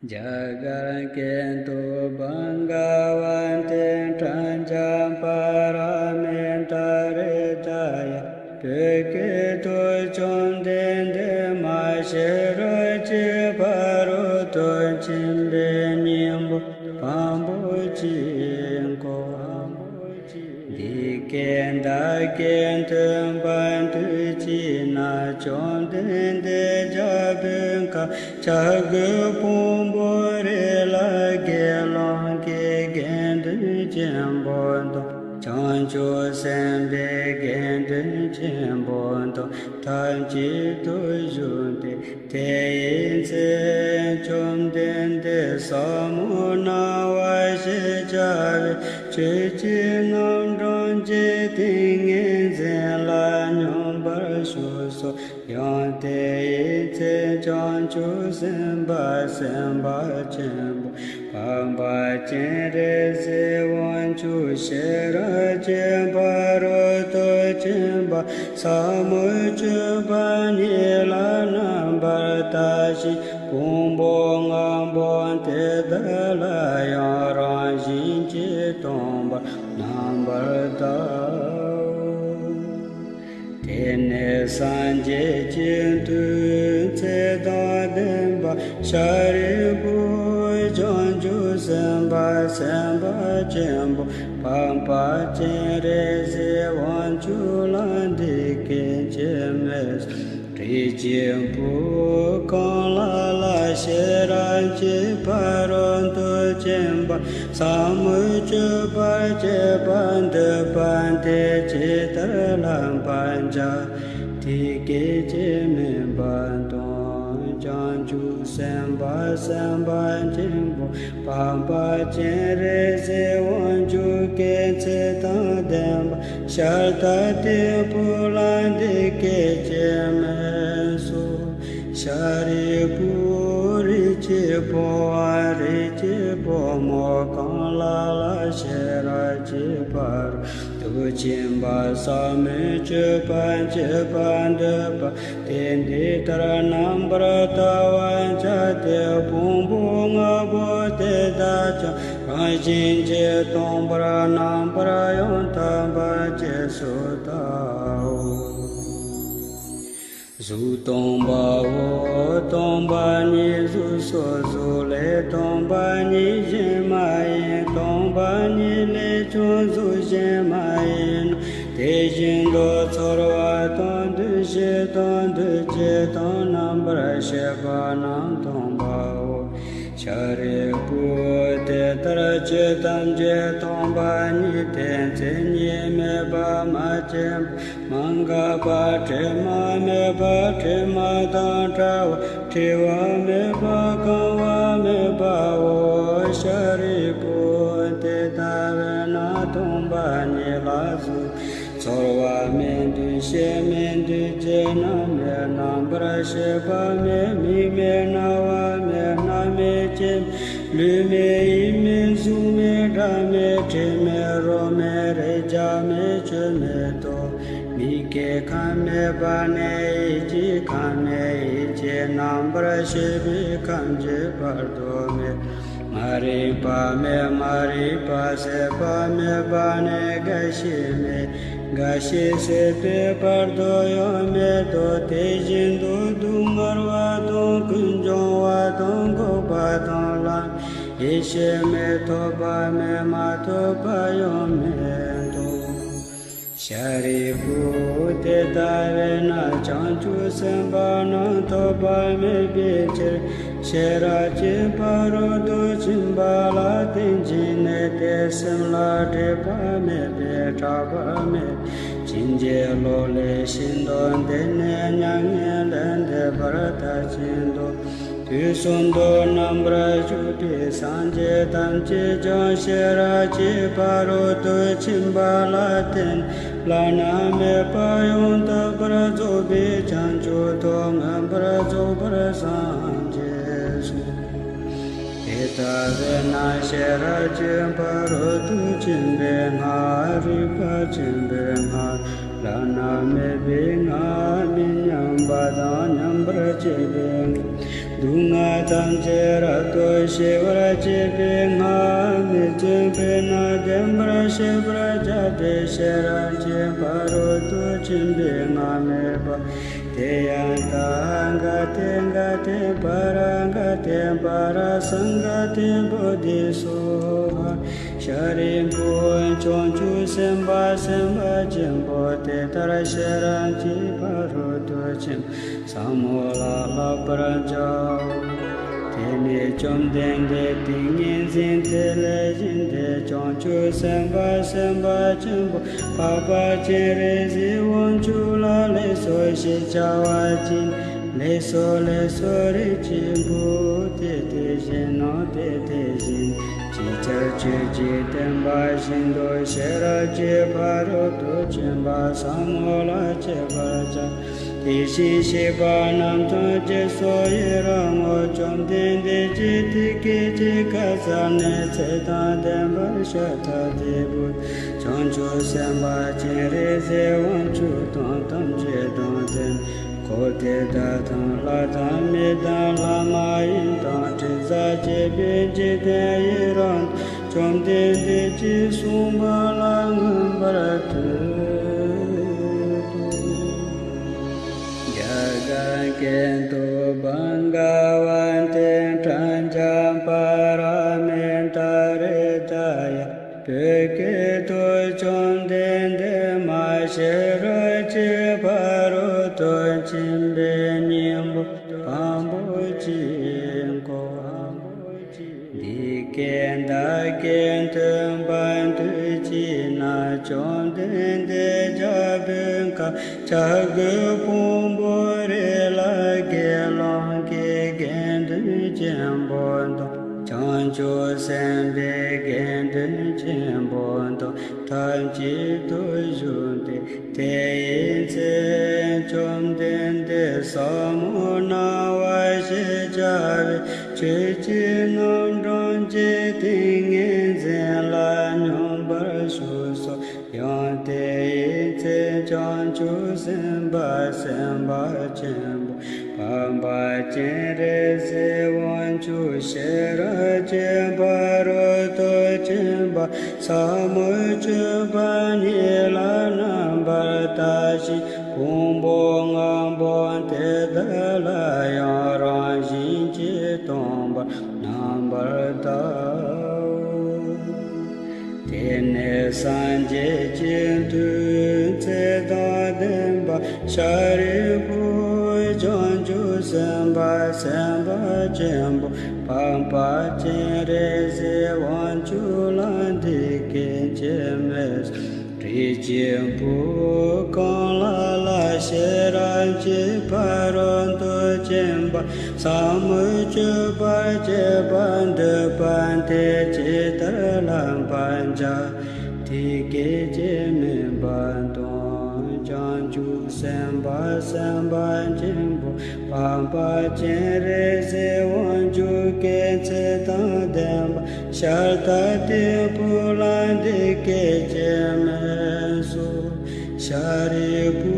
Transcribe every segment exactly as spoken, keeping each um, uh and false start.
རྒྱ་གར་སྐད་དུ། བྷ་ག་ཝ་ཏི་པྲཛྙཱ་པཱ་ར་མི་ཏཱ་ཧྲི་ད་ཡ། བོད་སྐད་དུ། བཅོམ་ལྡན་འདས་མ་ཤེས་རབ་ཀྱི་ཕ་རོལ་ཏུ་ཕྱིན་པའི་སྙིང་པོ་བམ་པོ་གཅིག་གོ། འདི་སྐད་བདག་གིས་ཐོས་པ་དུས་གཅིག་ན། བཅོམ་ལྡན་འདས་རྒྱལ་པོའི་ཁབ་བྱ་རྒོད་ཕུང་པོའི་རི་ལ་དགེ་སློང་གི་དགེ་འདུན་ཆེན་པོ་དང་། བྱང་ཆུབ་སེམས་དཔའི་དགེ་འདུན་ཆེན་པོ་དང་ཐབས་གཅིག་ཏུ་བཞུགས་ཏེ། དེ་ཡི་ཚེ་བཅོམ་ལྡན་འདས་ཟབ་མོ་སྣང་བ་ཞེས་བྱ་བའི་ཆོས་ཀྱི་རྣམ་གྲངས་ཀྱི་ཏིང་ངེ་འཛིན་ལ་སྙོམས་པར་ཞུགས་སོ། ཡང་དེ་ཡི་ཚེ་བྱང་ཆུབ་སེམས་དཔའ་སེམས་དཔའ་ཆེན་པོ་འཕགས་པ་སྤྱན་རས་གཟིགས་དབང་ཕྱུག་ཤེས་རབ་ཀྱི་ཕ་རོལ་ཏུ་ཕྱིན་པ་ཟབ་མོའི་སྤྱོད་པ་ཉིད་ལ་རྣམ་པར་ལྟ་ཞིང་། ཕུང་པོ་ལྔ་པོ་དེ་དག་ལ་ཡང་རང་བཞིན་གྱིས་སྟོང་པར་རྣམ་པར་བལྟའོ། དེ་ནས་སངས་རྒྱས་ཀྱི་མཐུས་ཚེ་དང་ལྡན་པ་ཤཱ་རིའི་བུས་བྱང་ཆུབ་སེམས་དཔའ་སེམས་དཔའ་ཆེན་པོ་འཕགས་པ་སྤྱན་རས་གཟིགས་དབང་ཕྱུག་ལ་འདི་སྐད་ཅེས་སྨྲས་སོ། རིགས་ཀྱི་བུ་གང་ལ་ལ་ཤེས་རབ་ཀྱི་ཕ་རོལ་ཏུ་ཕྱིན་པ་ཟབ་མོའི་སྤྱོད་པ་སྤྱད་པར་འདོད་པ་དེས་ཇི་ལྟར་བསླབ་པར་བྱ། དེ་སྐད་ཅེས་སྨྲས་པ་དང་། བྱང་ཆུབ་སེམས་དཔའ་སེམས་དཔའ་ཆེན་པོ་འཕགས་པ་སྤྱན་རས་གཟིགས་དབང་ཕྱུག་གིས་ཚེ་དང་ལྡན་པ་ཤཱ་ར་དྭ་ཏིའི་བུ་ལ་འདི་སྐད་ཅེས་སྨྲས་སོ། ཤཱ་རིའི་བུ། རིགས་ཀྱི་བུའམ་རིགས་ཀྱི་བུ་མོ་གང་ལ་ལ་ཤེས་རབ་ཀྱི་ཕ་རོལ་ཏུ་ཕྱིན་པ་ཟབ་མོའི་སྤྱོད་པ་སྤྱད་པར་འདོད་པ་དེས་འདི་ལྟར་རྣམ་པར་བལྟ་བར་བྱ་སྟེ། ཕུང་པོ་ལྔ་པོ་དེ་དག་ཀྱང་རང་བཞིན་གྱིས་སྟོང་པར་རྣམ་པར་ཡང་དག་པར་རྗེས་སུ་བལྟའོ། གཟུགས་སྟོང་པའོ། སྟོང་པ་ཉིད་གཟུགས་སོ། གཟུགས་ལས་སྟོང་པ་ཉིད་གཞན་མ་ཡིན། སྟོང་པ་ཉིད་ལས་ཀྱང་གཟུགས་གཞན་མ་ཡིན་ནོ། དེ་བཞིན་དུ་ཚོར་བ་དང་། འདུ་ཤེས་དང་། འདུ་བྱེད་དང་། རྣམ་པར་ཤེས་པ་རྣམས་སྟོང་པའོ། ཤཱ་རིའི་བུ། དེ་ལྟར་ཆོས་ཐམས་ཅད་སྟོང་པ་ཉིད་དེ། མཚན་ཉིད་མེད་པ། མ་སྐྱེས་པ། མ་འགགས་པ། དྲི་མ་མེད་པ། དྲི་མ་དང་བྲལ་བ། བྲི་བ་མེད་པ། གང་བ་མེད་པའོ། ཤཱ་རིའི་བུ། དེ་ལྟ་བས་ན་སྟོང་པ་ཉིད་ལ་གཟུགས་ཚོར་བ་མེད། འདུ་ཤེས་མེད། འདུ་བྱེད་རྣམས་མེད། རྣམ་པར་ཤེས་པ་མེད། མིག་མེད། རྣ་བ་མེད། སྣ་མེད། ལྕེ་མེད། ལུས་མེད། ཡིད་མེད། གཟུགས་མེད། སྒྲ་མེད། དྲི་མེད། རོ་མེད། རེག་བྱ་མེད། ཆོས་མེད་དོ། མིག་གི་ཁམས་མེད་པ་ནས་ཡིད་ཀྱི་ཁམས་མེད། ཡིད་ཀྱི་རྣམ་པར་ཤེས་པའི་ཁམས་ཀྱི་བར་དུ་མེད། མ་རིག་པ་མེད། མ་རིག་པ་ཟད་པ་མེད་པ་ནས་རྒ་ཤི་མེད། རྒ་ཤི་ཟད་པའི་བར་དུ་ཡང་མེད་དོ། དེ་བཞིན་དུ་སྡུག་བསྔལ་བ་དང་། ཀུན་འབྱུང་བ་དང་། འགོག་པ་དང་། ལམ། ཡེ་ཤེས་མེད། ཐོབ་པ་མེད། མ་ཐོབ་པ་ཡང་མེད་དོ། ཤཱ་རིའི་བུ། དེ་ལྟ་བས་ན་བྱང་ཆུབ་སེམས་དཔའ་རྣམས་ཐོབ་པ་མེད་པའི་ཕྱིར། ཤེས་རབ་ཀྱི་ཕ་རོལ་ཏུ་ཕྱིན་པ་ལ་བརྟེན་ཅིང་གནས་ཏེ། སེམས་ལ་སྒྲིབ་པ་མེད་པས་སྐྲག་པ་མེད། ཕྱིན་ཅི་ལོག་ལས་ཤིན་ཏུ་འདས་ནས་མྱ་ངན་ལས་འདས་པར་མཐར་ཕྱིན་ཏོ། དུས་གསུམ་དུ་རྣམ་པར་བཞུགས་པའི་སངས་རྒྱས་ཐམས་ཅད་ཀྱང་ཤེས་རབ་ཀྱི་ཕ་རོལ་ཏུ་ཕྱིན་པ་ལ་བརྟེན་བླ་ན་མེད་པ་ཡང་དག་པར་རྫོགས་པའི་བྱང་ཆུབ་ཏུ་མངོན་པར་རྫོགས་པར་སངས་རྒྱས་སོ། དེ་ལྟ་བས་ན་ཤེས་རབ་ཀྱི་ཕ་རོལ་ཏུ་ཕྱིན་པའི་སྔགས། རིག་པ་ཆེན་པོའི་སྔགས། བླ་ན་མེད་པའི་སྔགས། མི་མཉམ་པ་དང་མཉམ་པར་བྱེད་པའི་སྔགས། སྡུག་བསྔལ་ཐམས་ཅད་རབ་ཏུ་ཞི་བར་བྱེད་པའི་སྔགས། མི་བརྫུན་པས་ན་བདེན་པར་ཤེས་པར་བྱ་སྟེ། ཤེས་རབ་ཀྱི་ཕ་རོལ་ཏུ་ཕྱིན་པའི་སྔགས་སྨྲས་པ། ཏདྱ་ཐཱ། ག་ཏེ་ག་ཏེ་པཱ་ར་ག་ཏེ་པཱ་ར་སཾ་ག་ཏེ་བོ་དྷི་སྭཱ་ཧཱ། ཤཱ་རིའི་བུ། བྱང་ཆུབ་སེམས་དཔའ་སེམས་དཔའ་ཆེན་པོ་དེ་ལྟར་ཤེས་རབ་ཀྱི་ཕ་རོལ་ཏུ་ཕྱིན་པ་ཟབ་མོ་ལ་བསླབ་པར་བྱའོ། དེ་ནས་བཅོམ་ལྡན་འདས་ཏིང་ངེ་འཛིན་དེ་ལས་བཞེངས་ཏེ། བྱང་ཆུབ་སེམས་དཔའ་སེམས་དཔའ་ཆེན་པོ་འཕགས་པ་སྤྱན་རས་གཟིགས་དབང་ཕྱུག་ལ་ལེགས་སོ་ཞེས་བྱ་བ་ཅི། ལེགས་སོ་ལེགས་སོ། རིགས་ཀྱི་བུ། དེ་དེ་བཞིན་ནོ། དེ་དེ་བཞིན། ཅིའི་ཕྱིར་ཆོས་ཀྱི་བསྟན་པ་བཞིན་དུ་ཤེས་རབ་ཀྱི་ཕ་རོལ་ཏུ་ཕྱིན་པ་ཟབ་མོ་ལ་སྤྱད་པར་བྱ། དེ་བཞིན་གཤེགས་པ་རྣམས་ཀྱང་རྗེས་སུ་ཡི་རང་ངོ་། བཅོམ་ལྡན་འདས་ཀྱིས་དེ་སྐད་ཅེས་བཀའ་སྩལ་ནས། ཚེ་དང་ལྡན་པ་ཤཱ་ར་དྭ་ཏིའི་བུ་བྱང་ཆུབ་སེམས་དཔའ་སྤྱན་རས་གཟིགས་དབང་ཕྱུག་དང་ཐམས་ཅད་དང་ལྡན། འཁོར་དེ་དག་དང་ལྷ་དང་མི་དང་ལྷ་མ་ཡིན་དང་། དྲི་ཟར་བཅས་པའི་འཇིག་རྟེན་ཡི་རང་དུ། བཅོམ་ལྡན་འདས་ཀྱིས་གསུངས་པ་ལ་མངོན་པར་བསྟོད་དོ། རྒྱ་གར་སྐད་དུ། Bhagavate pranāmāmi harittayā. བོད་སྐད་དུ། བཅོམ་ལྡན་འདས་མ་ཤེས་རབ་ཀྱི་ཕ་རོལ་ཏུ་ཕྱིན་པའི་སྙིང་པོ་དང་པོ་ཅིག་གོ། འདི་སྐད་བདག་གིས་ཐོས་པ་དུས་གཅིག་ན། བཅོམ་ལྡན་འདས་རྒྱལ་པོའི་ཁབ་བྱ་རྒོད་ཕུང་པོའི་རི་ལ་དགེ་སློང་གི་དགེ་འདུན་ཆེན་པོ་དང་། བྱང་ཆུབ་སེམས་དཔའི་དགེ་འདུན་ཆེན་པོ་དང་ཐབས་གཅིག་ཏུ་བཞུགས་ཏེ། དེ་ཡི་ཚེ་བཅོམ་ལྡན་འདས་ཟབ་མོ་སྣང་བ་ཞེས་བྱ་བའི་ཆོས་ཀྱི་རྣམ་གྲངས་ཀྱི་ཏིང་ངེ་འཛིན་ལ་སྙོམས་པར་ཞུགས་སོ། ཡང་དེ་ཡི་ཚེ་བྱང་ཆུབ་སེམས་དཔའ་སེམས་དཔའ་ཆེན་པོ་འཕགས་པ་སྤྱན་རས་གཟིགས་དབང་ཕྱུག་ཤེས་རབ་ཀྱི་ཕ་རོལ་ཏུ་ཕྱིན་པ་ཟབ་མོའི་སྤྱོད་པ་ཉིད་ལ་རྣམ་པར་ལྟ་ཞིང་། ཕུང་པོ་ལྔ་པོ་དེ་དག་ལ་ཡང་རང་བཞིན་གྱིས་སྟོང་པར་རྣམ་པར་ལྟའོ། དེ་ནས་སངས་རྒྱས་ཀྱི་མཐུས་ཚེ་དང་ལྡན་པ་ཤཱ་རིའི་བུ། བྱང་ཆུབ་སེམས་དཔའ་སེམས་དཔའ་ཆེན་པོ་འཕགས་པ་སྤྱན་རས་གཟིགས་དབང་ཕྱུག་ལ་འདི་སྐད་ཅེས་སྨྲས། རིགས་ཀྱི་བུ། གང་ལ་ལ་ཤེས་རབ་ཀྱི་ཕ་རོལ་ཏུ་ཕྱིན་པ་ཟབ་མོའི་སྤྱོད་པ་སྤྱད་པར་འདོད་པ་དེས་ཇི་ལྟར་བསླབ་པར་བྱ། དེ་སྐད་ཅེས་སྨྲས་པ་དང་། བྱང་ཆུབ་སེམས་དཔའ་སེམས་དཔའ་ཆེན་པོ་འཕགས་པ་སྤྱན་རས་གཟིགས་དབང་ཕྱུག་གིས་ཚེ་དང་ལྡན་པ་ཤཱ་ར་དྭ་ཏིའི་བུ་ལ་འདི་སྐད་ཅེས་སྨྲས་སོ། ཤཱ་རིའི་བུ།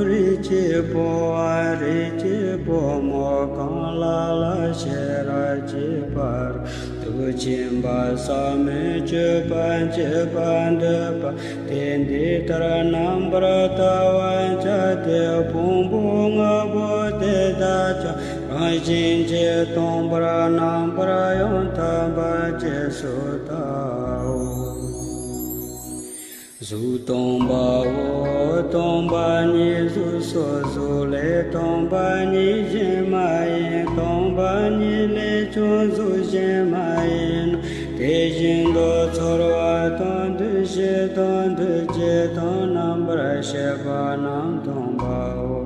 རིགས་ཀྱི་བུའམ་རིགས་ཀྱི་བུ་མོ་གང་ལ་ལ་ཤེས་རབ་ཀྱི་ཕ་རོལ་ཏུ་ཕྱིན་པ་ཟབ་མོའི་སྤྱོད་པ་སྤྱད་པར་འདོད་པ་དེས་འདི་ལྟར་རྣམ་པར་བལྟ་བར་བྱ་སྟེ། ཕུང་པོ་ལྔ་པོ་དེ་དག་ཀྱང་རང་བཞིན་གྱིས་སྟོང་པར་རྣམ་པར་ཡང་དག་པར་རྗེས་སུ་བལྟའོ། གཟུགས་སྟོང་པའོ། སྟོང་པ་ཉིད་གཟུགས་སོ། གཟུགས་ལས་སྟོང་པ་ཉིད་གཞན་མ་ཡིན། སྟོང་པ་ཉིད་ལས་ཀྱང་གཟུགས་གཞན་མ་ཡིན་ནོ། དེ་བཞིན་དུ་ཚོར་བ་དང་། འདུ་ཤེས་དང་། འདུ་བྱེད་དང་། རྣམ་པར་ཤེས་པ་རྣམས་སྟོང་པའོ།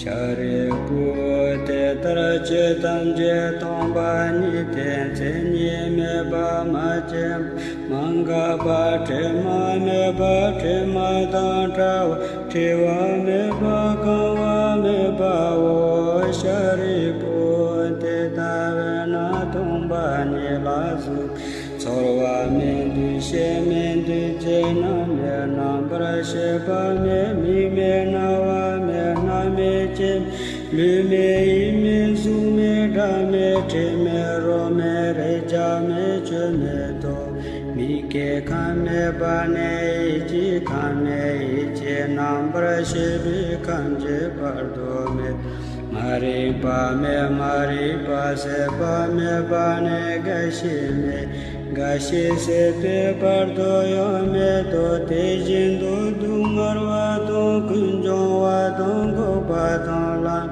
ཤཱ་རིའི་བུ། དེ་ལྟར་ཆོས་ཐམས་ཅད་སྟོང་པ་ཉིད་དེ། མཚན་ཉིད་མེད་པ། མ་སྐྱེས་པ། མ་འགགས་པ། དྲི་མ་མེད་པ། དྲི་མ་དང་བྲལ་བ། བྲི་བ་མེད་པ། གང་བ་མེད་པའོ། ཤཱ་རིའི་བུ། དེ་ལྟ་བས་ན་སྟོང་པ་ཉིད་ལ་གཟུགས་ཚོར་བ་མེད། འདུ་ཤེས་མེད། འདུ་བྱེད་རྣམས་མེད། རྣམ་པར་ཤེས་པ་མེད། མིག་མེད། རྣ་བ་མེད། སྣ་མེད། ལྕེ་མེད། ལུས་མེད། ཡིད་མེད། གཟུགས་མེད། མེད་དྲི་མེད་རོ་མེད་རེག་བྱ་མེད་ཆོས་མེད་དོ། མིག་གི་ཁམས་མེད་པ་ནས་ཡིད་ཀྱི་ཁམས་མེད་ཡིད་ཀྱི་རྣམ་པར་ཤེས་པའི་ཁམས་ཀྱི་བར་དོ་མེད། མ་རིག་པ་མེད་མ་རིག་པ་ཟད་པ་མེད་པ་ནས་རྒ་ཤི་མེད། རྒ་ཤི་ཟད་པའི་བར་དོ་ཡང་མེད་དོ། དེ་བཞིན་དུ་སྡུག་བསྔལ་བ་དང་ཀུན་འབྱུང་བ་དང་འགོག་པ་དང་ལམ་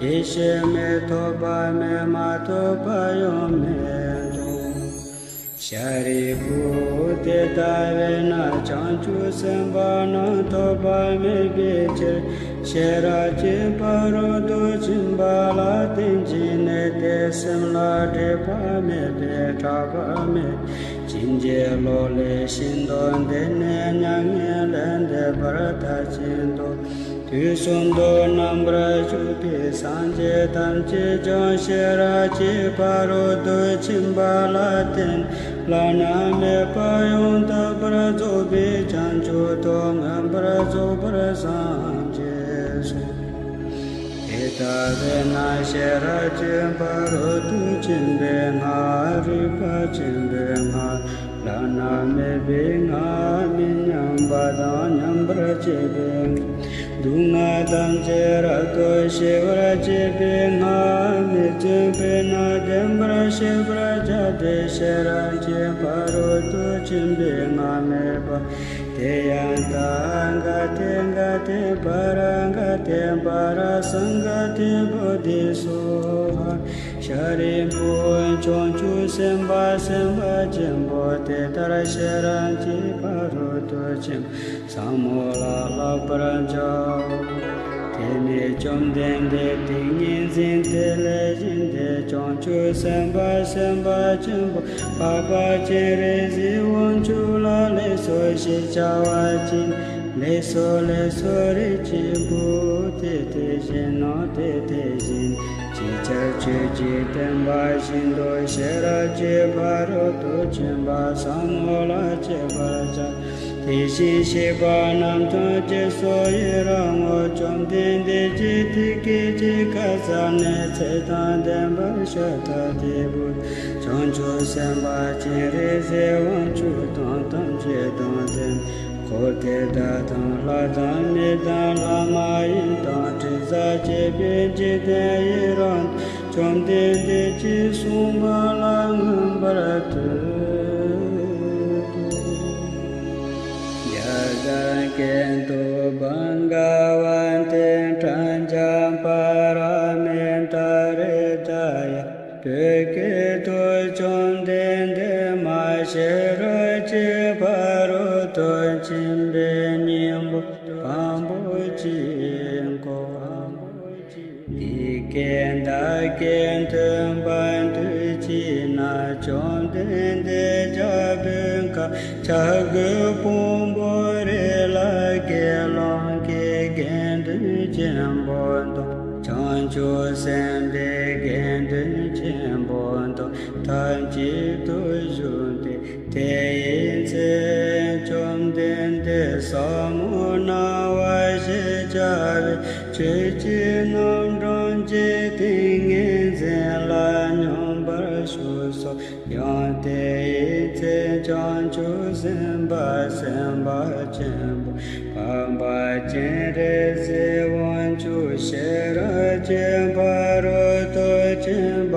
ཡེ་ཤེས་མེད་ཐོབ་པ་མེད་མ་ཐོབ་པ་ཡང་མེད་དོ། ཤཱ་རིའི་བུ། དེ་ལྟ་བས་ན་བྱང་ཆུབ་སེམས་དཔའ་རྣམས་ཐོབ་པ་མེད་པའི་ཕྱིར། ཤེས་རབ་ཀྱི་ཕ་རོལ་ཏུ་ཕྱིན་པ་ལ་བརྟེན་ཅིང་གནས་ཏེ། སེམས་ལ་སྒྲིབ་པ་མེད་པས་སྐྲག་པ་མེད། ཕྱིན་ཅི་ལོག་ལས་ཤིན་ཏུ་འདས་ནས་མྱ་ངན་ལས་འདས་པར་མཐར་ཕྱིན་ཏོ། དུས་གསུམ་དུ་རྣམ་པར་བཞུགས་པའི་སངས་རྒྱས་ཐམས་ཅད་ཀྱང་ཤེས་རབ་ཀྱི་ཕ་རོལ་ཏུ་ཕྱིན་པ་ལ་བརྟེན། བླ་ན་མེད་པ་ཡང་དག་པར་རྫོགས་པའི་བྱང་ཆུབ་ཏུ་མངོན་པར་རྫོགས་པར་སངས་རྒྱས་སོ། དེ་ལྟ་བས་ན་ཤེས་རབ་ཀྱི་ཕ་རོལ་ཏུ་ཕྱིན་པའི་སྔགས། རིག་པ་ཆེན་པོའི་སྔགས། བླ་ན་མེད་པའི་སྔགས། མི་མཉམ་པ་དང་མཉམ་པར་བྱེད་པའི་སྔགས། སྡུག་བསྔལ་ཐམས་ཅད་རབ་ཏུ་ཞི་བར་བྱེད་པའི་སྔགས། མི་བརྫུན་པས་ན་བདེན་པར་ཤེས་པར་བྱ་སྟེ། ཤེས་རབ་ཀྱི་ཕ་རོལ་ཏུ་ཕྱིན་པའི་སྔགས་སྨྲས་པ། ཏདྱ་ཐཱ། ག་ཏེ་ག་ཏེ་པཱ་ར་ག་ཏེ་པཱ་ར་སཾ་ག་ཏེ་བོ་དྷི་སྭཱ་ཧཱ། ཤཱ་རིའི་བུ། བྱང་ཆུབ་སེམས་དཔའ་སེམས་དཔའ་ཆེན་པོ་དེ་ལྟར་ཤེས་རབ་ཀྱི་ཕ་རོལ་ཏུ་ཕྱིན་པ་ཟབ་མོ་ལ་བསླབ་པར་བྱའོ། དེ་ནས་བཅོམ་ལྡན་འདས་ཏིང་ངེ་འཛིན་དེ་ལས་བཞེངས་ཏེ། བྱང་ཆུབ་སེམས་དཔའ་སེམས་དཔའ་ཆེན་པོ་འཕགས་པ་སྤྱན་རས་གཟིགས་དབང་ཕྱུག་ལ་ལེགས་སོ་ཞེས་བྱ་བ་ཅི་སྙེད། ལེགས་སོ་ལེགས་སོ། རིགས་ཀྱི་བུ། དེ་དེ་བཞིན་ནོ། དེ་དེ་བཞིན། ཅིའི་ཕྱིར་ཁྱོད་ཀྱིས་བསྟན་པ་བཞིན་དུ་ཤེས་རབ་ཀྱི་ཕ་རོལ་ཏུ་ཕྱིན་པ་ཟབ་མོ་ལ་སྤྱད་པར་བྱ། དེ་བཞིན་གཤེགས་པ་རྣམས་ཀྱང་རྗེས་སུ་ཡི་རང་ངོ་། བཅོམ་ལྡན་འདས་ཀྱིས་དེ་སྐད་ཅེས་བཀའ་སྩལ་ནས། ཚེ་དང་ལྡན་པ་ཤཱ་ར་དྭ་ཏིའི་བུ། བྱང་ཆུབ་སེམས་དཔའ་སྤྱན་རས་གཟིགས་དབང་ཕྱུག་དང་། ཐམས་ཅད་དང་ལྡན་འཁོར་དེ་དག་དང་། ལྷ་དང་། མི་དང་། ལྷ་མ་ཡིན་དང་། དྲི་ཟར་བཅས་པའི་འཇིག་རྟེན་ཡི་རངས་ཏེ། བཅོམ་ལྡན་འདས་ཀྱིས་གསུངས་པ་ལ་མངོན་པར་བསྟོད་དོ། ཡ་ཏ་ཀེ་ཏུ་བྷ་ག་བ་ཏེ་པྲཛྙཱ་པཱ་ར་མི་ཏཱ་ཧྲི་ད་ཡ། བོད་སྐད་དུ། བཅོམ་ལྡན་འདས་མ་ཤེས་རབ་ཀྱི་ཕ་རོལ་ཏུ་ཕྱིན་པའི་སྙིང་པོ་དང་པོ་ཅིག་གོ། འདི་སྐད་བདག་གིས་ཐོས་པ་དུས་གཅིག་ན། བཅོམ་ལྡན་འདས་རྒྱལ་པོའི་ཁབ་བྱ་རྒོད་ཕུང་པོའི་རི་ལ་དགེ་སློང་གི་དགེ་འདུན་ཆེན་པོ་དང་། བྱང་ཆུབ་སེམས་དཔའི་དགེ་འདུན་ཆེན་པོ་དང་ཐབས་གཅིག་ཏུ་བཞུགས་ཏེ། དེ་ཡི་ཚེ་བཅོམ་ལྡན་འདས་ཟབ་མོ་སྣང་བ་ཞེས་བྱ་བའི་ཆོས་ཀྱི་རྣམ་གྲངས་ཀྱི་ཏིང་ངེ་འཛིན་ལ་སྙོམས་པར་ཞུགས་སོ། ཡང་དེ་ཡི་ཚེ་བྱང་ཆུབ་སེམས་དཔའ་སེམས་དཔའ་ཆེན་པོ་འཕགས་པ་སྤྱན་རས་གཟིགས་དབང་ཕྱུག་ཤེས་རབ་ཀྱི་ཕ་རོལ་ཏུ་ཕྱིན་པ་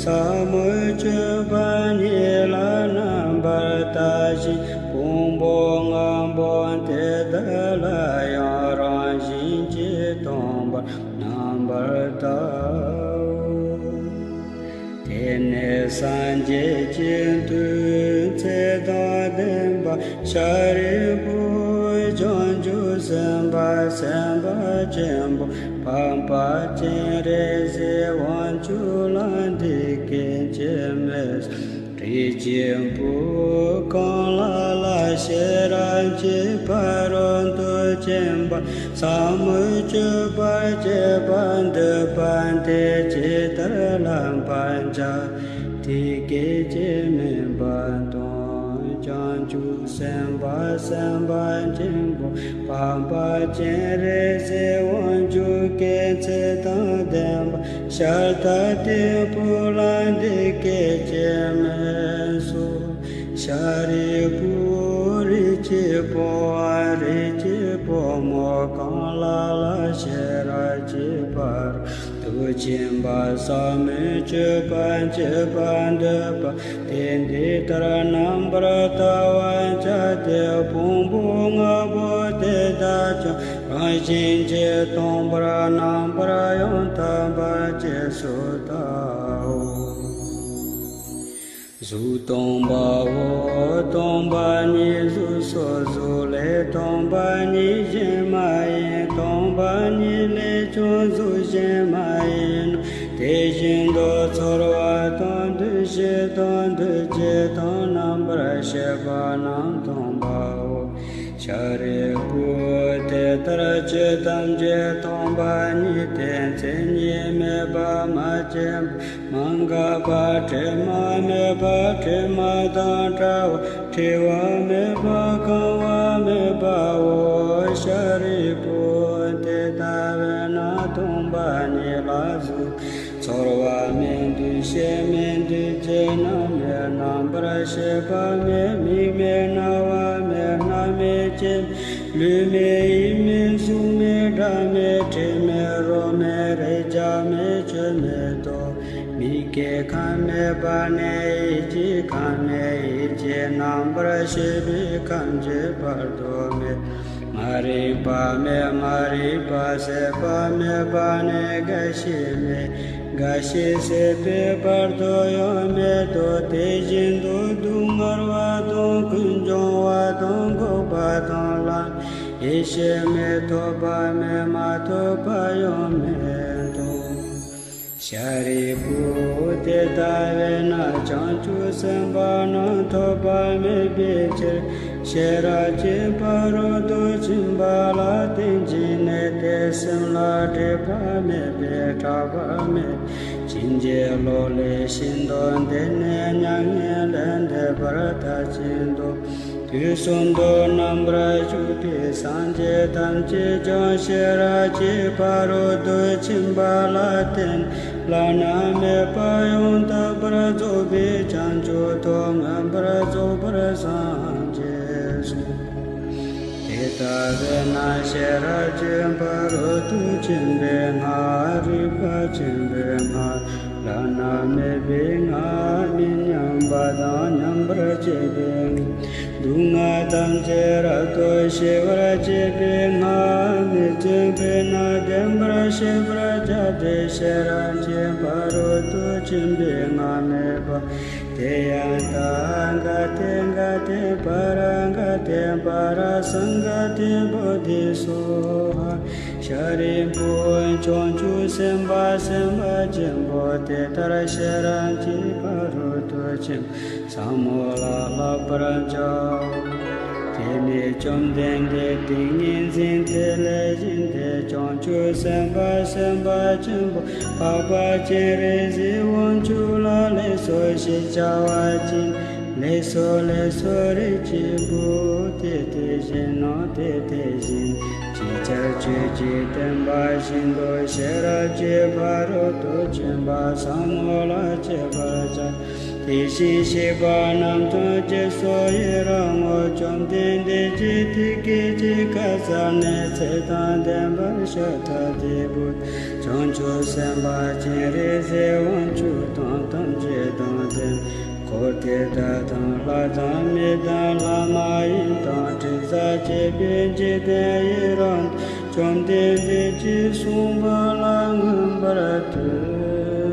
ཟབ་མོའི་སྤྱོད་པ་ཉིད་ལ་རྣམ་པར་ལྟ་ཞིང་། ཕུང་པོ་ལྔ་པོ་དེ་དག་ལ་ཡང་རང་བཞིན་གྱིས་སྟོང་པར་རྣམ་པར་བལྟའོ། དེ་ནས་སངས་རྒྱས་ཀྱི་མཐུས་ཚེ་དང་ལྡན་པ་ཤཱ་རིའི་བུ། བྱང་ཆུབ་སེམས་དཔའ་སེམས་དཔའ་ཆེན་པོ་འཕགས་པ་སྤྱན་རས་གཟིགས་དབང་ཕྱུག་ལ་འདི་སྐད་ཅེས་སྨྲས། རིགས་ཀྱི་བུ། གང་ལ་ལ་ཤེས་རབ་ཀྱི་ཕ་རོལ་ཏུ་ཕྱིན་པ་ཟབ་མོའི་སྤྱོད་པ་སྤྱད་པར་འདོད་པ་དེས་ཇི་ལྟར་བསླབ་པར་བྱ། དེ་སྐད་ཅེས་སྨྲས་པ་དང་ བྱང་ཆུབ་སེམས་དཔའ་སེམས་དཔའ་ཆེན་པོ། འཕགས་པ་སྤྱན་རས་གཟིགས་དབང་ཕྱུག་གི་ཚེ་དང་ལྡན་པ། ཤཱ་ར་དྭ་ཏིའི་བུ་ལ་འདི་སྐད་ཅེས་སྨྲས་སོ། ཤཱ་རིའི་བུ། རིགས་ཀྱི་བུའམ་རིགས་ཀྱི་བུ་མོ་གང་ལ་ལ་ཤེས་རབ་ཀྱི་ཕ་རོལ་ཏུ་ཕྱིན་པ་ཟབ་མོའི་སྤྱོད་པ་བགྱིད་པར་འདོད་པ། དེས་འདི་ལྟར་རྣམ་པར་བལྟ་བར་བྱ་སྟེ། ཕུང་པོ་ལྔ་པོ་དེ་དག་ཀྱང་རང་བཞིན་གྱིས་སྟོང་པར་རྣམ་པར་ཡང་དག་པར་རྗེས་སུ་བལྟའོ། གཟུགས་སྟོང་པའོ། སྟོང་པ་ཉིད་གཟུགས་སོ། གཟུགས་ལས་སྟོང་པ་ཉིད་གཞན་མ་ཡིན། སྟོང་པ་ཉིད་ལས་ཀྱང་གཟུགས་གཞན་མ་ཡིན་ནོ། དེ་བཞིན་དུ་ཚོར་བ་དང་། འདུ་ཤེས་དང་། འདུ་བྱེད་དང་། རྣམ་པར་ཤེས་པ་རྣམས་སྟོང་པའོ། ཤཱ་རིའི་བུ། དེ་ལྟར་ཆོས་ཐམས་ཅད་སྟོང་པ་ཉིད་དེ། མཚན་ཉིད་མེད་པ། མ་སྐྱེས་པ། མ་འགགས་པ། དྲི་མ་མེད་པ། དྲི་མ་དང་བྲལ་བ། བྲི་བ་མེད་པ། གང་བ་མེད་པའོ། ཤཱ་རིའི་བུ། དེ་ལྟ་བས་ན་སྟོང་པ་ཉིད་ལ་གཟུགས་ཚོར་བ་མེད། འདུ་ཤེས་མེད། འདུ་བྱེད་རྣམས་མེད། རྣམ་པར་ཤེས་པ་མེད། མིག་མེད། རྣ་བ་མེད། སྣ་མེད། ལྕེ་མེད། ལུས་མེད། ཡིད་མེད། གཟུགས་མེད། སྒྲ་མེད། དྲི་མེད། རོ་མེད། རེག་བྱ་མེད། ཆོས་མེད་དོ། མིག་གི་ཁམས་མེད་པ་ནས་ཡིད་ཀྱི་ཁམས་མེད། ཡིད་ཀྱི་རྣམ་པར་ཤེས་པའི་ཁམས་ཀྱི་བར་དུ་མེད། མ་རིག་པ་མེད། མ་རིག་པ་ཟད་པ་མེད་པ་ནས་རྒ་ཤི་མེད། རྒ་ཤི་ཟད་པའི་བར་དུ་ཡང་མེད་དོ། དེ་བཞིན་དུ་སྡུག་བསྔལ་བ་དང་། ཀུན་འབྱུང་བ་དང་། འགོག་པ་དང་། ལམ་ཡེ་ཤེས་མེད། ཐོབ་པ་མེད། མ་ཐོབ་པ་ཡང་མེད་དོ། ཤཱ་རིའི་བུ། དེ་ལྟ་བས་ན་བྱང་ཆུབ་སེམས་དཔའ་རྣམས་ཐོབ་པ་མེད་པའི་ཕྱིར། ཤེས་རབ་ཀྱི་ཕ་རོལ་ཏུ་ཕྱིན་པ་ལ་བརྟེན་ཅིང་གནས་ཏེ། སེམས་ལ་སྒྲིབ་པ་མེད་པས་སྐྲག་པ་མེད། ཕྱིན་ཅི་ལོག་ལས་ཤིན་ཏུ་འདས་ནས་མྱ་ངན་ལས་འདས་པར་མཐར་ཕྱིན་ཏོ། དུས་གསུམ་དུ་རྣམ་པར་བཞུགས་པའི་སངས་རྒྱས་ཐམས་ཅད་ཀྱང་ཤེས་རབ་ཀྱི་ཕ་རོལ་ཏུ་ཕྱིན་པ་ལ་བརྟེན། བླ་ན་མེད་པ་ཡང་དག་པར་རྫོགས་པའི་བྱང་ཆུབ་ཏུ་མངོན་པར་རྫོགས་པར་སངས་རྒྱས་སོ། དེ་ལྟ་བས་ན་ཤེས་རབ་ཀྱི་ཕ་རོལ་ཏུ་ཕྱིན་པའི་སྔགས། རིག་པ་ཆེན་པོའི་སྔགས། བླ་ན་མེད་པའི་སྔགས། མི་མཉམ་པ་དང་མཉམ་པར་བྱེད་པའི་སྔགས། སྡུག་བསྔལ་ཐམས་ཅད་རབ་ཏུ་ཞི་བར་བྱེད་པའི་སྔགས། མི་བརྫུན་པས་ན་བདེན་པར་ཤེས་པར་བྱ་སྟེ། ཤེས་རབ་ཀྱི་ཕ་རོལ་ཏུ་ཕྱིན་པའི་སྔགས་སྨྲས་པ། ཏདྱ་ཐཱ། ག་ཏེ་ག་ཏེ་པཱ་ར་ག་ཏེ་པཱ་ར་སཾ་ག་ཏེ་བོ་དྷི་སྭཱ་ཧཱ། ཤཱ་རིའི་བུ། བྱང་ཆུབ་སེམས་དཔའ་སེམས་དཔའ་ཆེན་པོ་དེ་ལྟར་ཤེས་རབ་ཀྱི་ཕ་རོལ་ཏུ་ཕྱིན་ཟབ་མོ་ལ་བསླབ་པར་བྱའོ། དེ་ནས་བཅོམ་ལྡན་འདས་ཏིང་ངེ་འཛིན་དེ་ལས་བཞེངས་ཏེ། བྱང་ཆུབ་སེམས་དཔའ་སེམས་དཔའ་ཆེན་པོ་འཕགས་པ་སྤྱན་རས་གཟིགས་དབང་ཕྱུག་ལ་ལེགས་སོ་ཞེས་བྱ་བ་བྱིན། ལེགས་སོ་ལེགས་སོ། རིགས་ཀྱི་བུ། དེ་དེ་བཞིན་ནོ། དེ་དེ་བཞིན། ཅིའི་ཕྱིར་ཁྱོད་ཀྱིས་བསྟན་པ་བཞིན་དུ་ཤེས་རབ་ཀྱི་ཕ་རོལ་ཏུ་ཕྱིན་པ་ཟབ་མོ་ལ་སྤྱད་པར་བྱ། དེ་བཞིན་གཤེགས་པ་རྣམས་དང་བཅས་སུ་ཡི་རང་ངོ་། བཅོམ་ལྡན་འདས་ཀྱིས་དེ་སྐད་ཅེས་བཀའ་སྩལ་ནས། ཚེ་དང་ལྡན་པ་ཤཱ་ར་དྭ་ཏིའི་བུ་དང་། བྱང་ཆུབ་སེམས་དཔའ་སྤྱན་རས་གཟིགས་དབང་ཕྱུག་དང་། ཐམས་ཅད་དང་ལྡན་འཁོར་དེ་དག་དང་། ལྷ་དང་། མི་དང་། ལྷ་མ་ཡིན་དང་། དྲི་ཟར་བཅས་པའི་འཇིག་རྟེན་ཡི་རངས། བཅོམ་ལྡན་འདས་ཀྱིས་གསུངས་པ་ལ་མངོན་པར་བསྟོད།